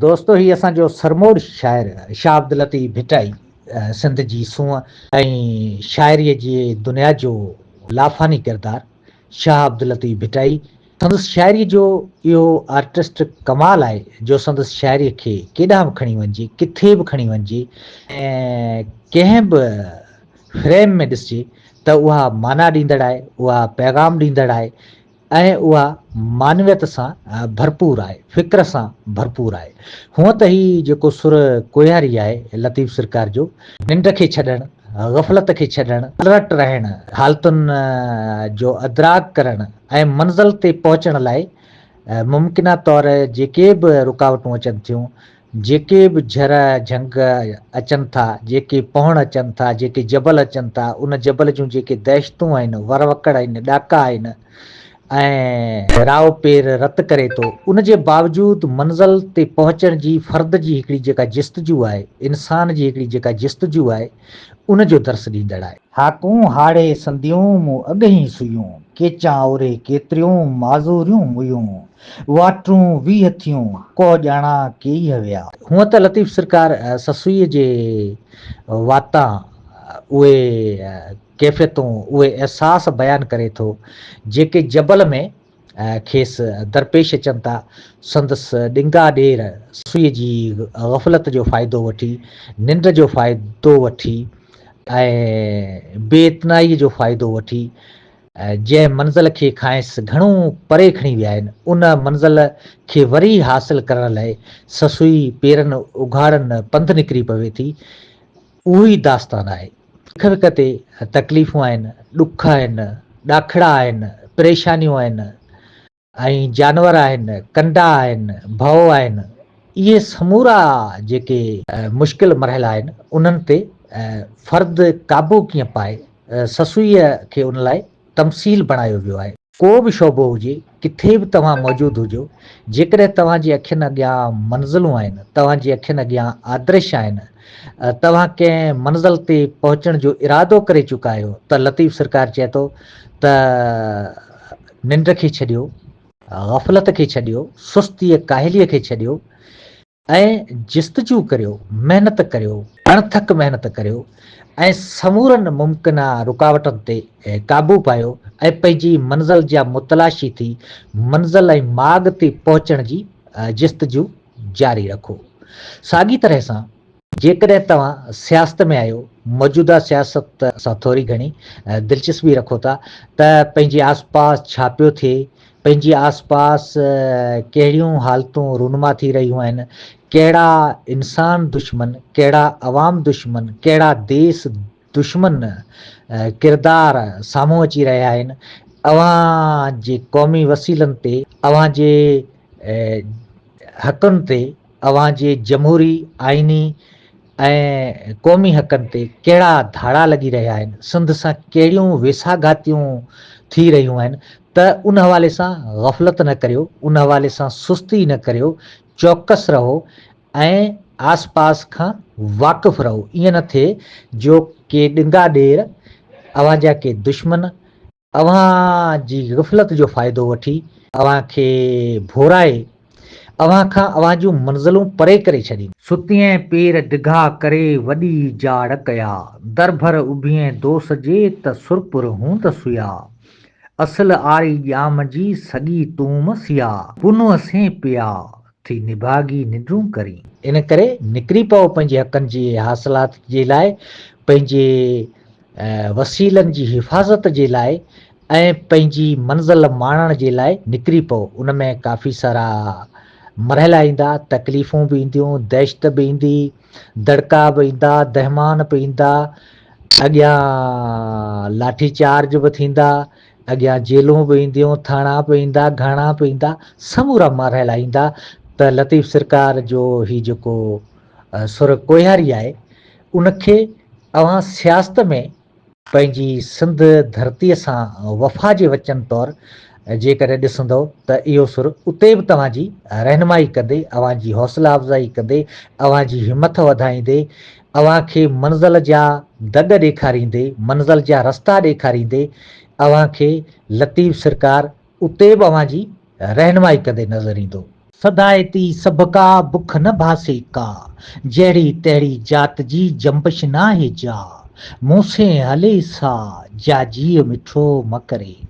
دوستو هي اسان جو سرموڙ شاعر شاهه عبداللطيف ڀٽائي سنڌ جي سونهن ۽ شاعريء جي دنيا جو لافاني ڪردار شاهه عبداللطيف ڀٽائي سندس شاعريء جو اهو آرٽسٽڪ ڪمال آهي جو سندس شاعريء کي ڪيڏانهن به کڻي وڃجي ڪٿي به کڻي وڃجي ۽ ڪنهن به فريم ۾ ڏسجي ته اها معنيٰ ڏيندڙ آهي اها پيغام ڏيندڙ آهي ۽ اها معنويت سان ڀرپور آهي، فڪر سان ڀرپور آهي. هونء ته هي جيڪو سر ڪوهياري آهي لطيف سرڪار جو، ننڊ کي ڇڏڻ، غفلت کي ڇڏڻ، الرٽ رهڻ، حالتن جو ادراڪ ڪرڻ ۽ منزل تي پهچڻ لاء ممڪنه طور جيڪي به رڪاوٽون اچن ٿيون، جيڪي به جھر جھنگ اچن ٿا، جيڪي پهڻ اچن ٿا، جيڪي جبل اچن ٿا، ان جبل جون جيڪي دهشتون آهن، ور وڪڙ آهن، ڏاڪا آهن ۽ رائو پير رت ڪري ٿو، ان جي باوجود منزل تي پهچڻ جي فرد جي هڪڙي جيڪا جستجو آهي، انسان جي هڪڙي جيڪا جستجو آهي، ان جو درس ڏيندڙ آهي. هاڪون هاڙهي سنديون مون اڳهين سيون، ڪيچان اوري ڪيتريون معذوريون ميون. واٽرون 20 ٿيون، ڪوهه ڄاڻان ڪيئي ويا. هونء ته لطيف سرڪار سسئيء جي واتان اهي ڪيفيتون، اهي احساس بيان ڪري ٿو، جيڪي جبل ۾ کيس درپيش اچن ٿا. سندس ڏنگا ڏير سسئيء جي غفلت جو فائدو وٺي، ننڊ جو فائدو وٺي ۽ بي اعتنائيء جو فائدو وٺي جنهن منزل کي کانئس گهڻو پري کڻي ويا آهن، ان منزل کي وري حاصل ڪرڻ لاء سسئي پيرن اگهاڙن پنڌ نڪري پوي ٿي، اهو ئي داستان آهي. وک وک تي تڪليفون آهن، ڏک آهن، ڏاکڙا آهن، پريشانيون آهن، ۽ جانور آهن، ڪنڊا آهن، ڀؤ آهن، اهي سمورا جيڪي مشڪل مرحلا آهن، انهن تي فرد قابو ڪيئن پائي، سسئيء کي ان لاء تمثيل بڻايو ويو آهي. ڪو به شعبو هجي، ڪٿي به توهان موجود هجو، جيڪڏهن توهان جي اکين اڳيان منزلون آهن، توهان جي اکين اڳيان آدرش آهن، توهان ڪنهن منزل تي پهچڻ جو ارادو ڪري چڪا آهيو ته لطيف سرڪار چئي ٿو ته ننڊ کي ڇڏيو، غفلت کي ڇڏيو، سستيء ڪاهليء کي ڇڏيو ۽ جستجو ڪريو، محنت ڪريو، اڻٿڪ محنت ڪريو ۽ سمورن ممڪنه رڪاوٽن تي قابو پايو ۽ پنهنجي منزل جا متلاشي ٿي منزل ۽ ماڳ تي پهچڻ جي جستجو جاري رکو. ساڳي طرح سان جيڪڏهن توهان سياست ۾ آهيو، موجوده سياست سان ٿوري گهڻي دلچسپي رکو ٿا ته پنهنجي آس پاس ڇا پيو ٿئي، پنهنجي آس پاس ڪهڙيون حالتون رونما ٿي رهيون آهن، ڪهڙا انسان دشمن، ڪهڙا عوام دشمن، ڪهڙا ديس دشمن ڪردار سامهون اچي رهيا آهن، اوهان جي قومي وسيلن تي، اوهان جي حقن تي اوهان جي جمهوري، آئيني ۽ قومي حقن تي ڪهڙا ڌاڙا لڳي رهيا آهن، سنڌ سان ڪهڙيون ويساهه گهاتيون ٿي رهيون آهن ته ان حوالي سان غفلت نه ڪريو، ان حوالي سان سستي نه ڪريو، چوڪس رهو ۽ آس پاس کان واقف رهو، ائين نه ٿئي جو ڪي ڏنگا ڏير، اوهان جا ڪي دشمن، اوهان جي غفلت جو فائدو وٺي اوهان کي ڀورائي اوهان کان اوهان جون منزلون پري ڪري ڇڏين. ستين پير ڊگها ڪري وڏي جاڙ ڪيا، درڀر اڀين دوس جي ته سرپر هوند سويا. اصل آري ڄام جي سڳي تون م سيا، پنهونء سين پيا ٿي نڀاڳي ننڊون ڪرين. ان ڪري نڪري پئو پنهنجي حقن جي حاصلات جي لاء پنهنجي وسيلن جي حفاظت جي لاء ۽ پنهنجي منزل ماڻڻ جي لاء نڪري پئو. ان ۾ ڪافي سارا مرحلا ايندا، تڪليفون به اينديون، دهشت به ايندي، دڙڪا به ايندا، دهمان به ايندا، اڳيان لاٺي چارج به ٿيندا، اڳيان جيلون به اينديون، ٿاڻا به ايندا، گهاڻا به ايندا، سمورا مرحلا ايندا ته لطيف سرڪار جو هي جيڪو سر ڪوهياري آهي، ان کي اوهان سياست ۾ پنهنجي سنڌ ڌرتيء سان وفا جي وچن طور جيڪڏهن ڏسندؤ ته اهو سر اتي به توهان جي رهنمائي ڪندي، اوهان جي حوصله افزائي ڪندي، اوهان جي همٿ وڌائيندي، اوهان کي منزل جا دڳ ڏيکاريندي، منزل جا رستا ڏيکاريندي، اوهان کي لطيف سرڪار اتي به اوهان جي رهنمائي ڪندي نظر ايندو. سدائتي سڀڪا، بک نه ڀاسي ڪا. جهڙي تهڙي جات جي، جنبش ناهي جا. مون سين هلي سا، جا جيء مٺو م ڪري.